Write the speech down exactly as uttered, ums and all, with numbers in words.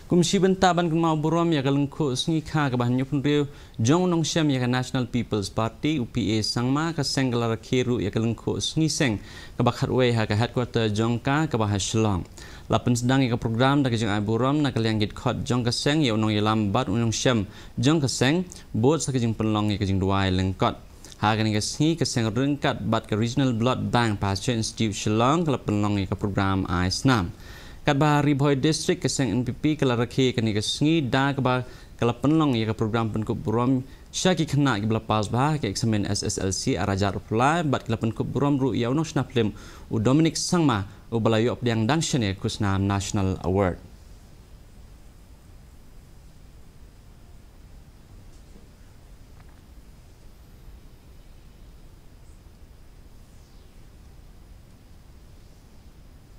Kum shi bynta ban kynmaw burom ïa ka lyngkhuh sngi kha kaba hynñiewphew hynriew jong u nongshem ïa ka National People's Party, u P A Sangma, ka seng ka la rakhe ruh ïa ka lyngkhuh sngi seng kaba khatwei ha ka headquarter jong ka kaba ha Shillong. La pynsdang ïa ka program da ka jingai burom na ka liang ki dkhot jong ka seng ïa u nongïalam bad u nongshem jong ka seng, bud sa ka jingpynlong ïa ka jingduwai lyngkot. Ha kane ka sngi ka seng ryngkat bad ka Regional Blood Bank Pasteur Institute Shillong ka la pynlong ïa ka program ai snam. Katba ha Ri Bhoi District ka seng N P P ka la rakhe kane ka sngi da kaba ka la pynlong ïa ka program pynkup burom sha ki khynnah kiba la pass bha ha ka eksamin S S L C arhajar arphew lai bad ka la pynkup burom ruh ïa u nongshna phlim u Dominic Sangma uba la ïoh pdiang dang shen ïa ka khusnam National Award.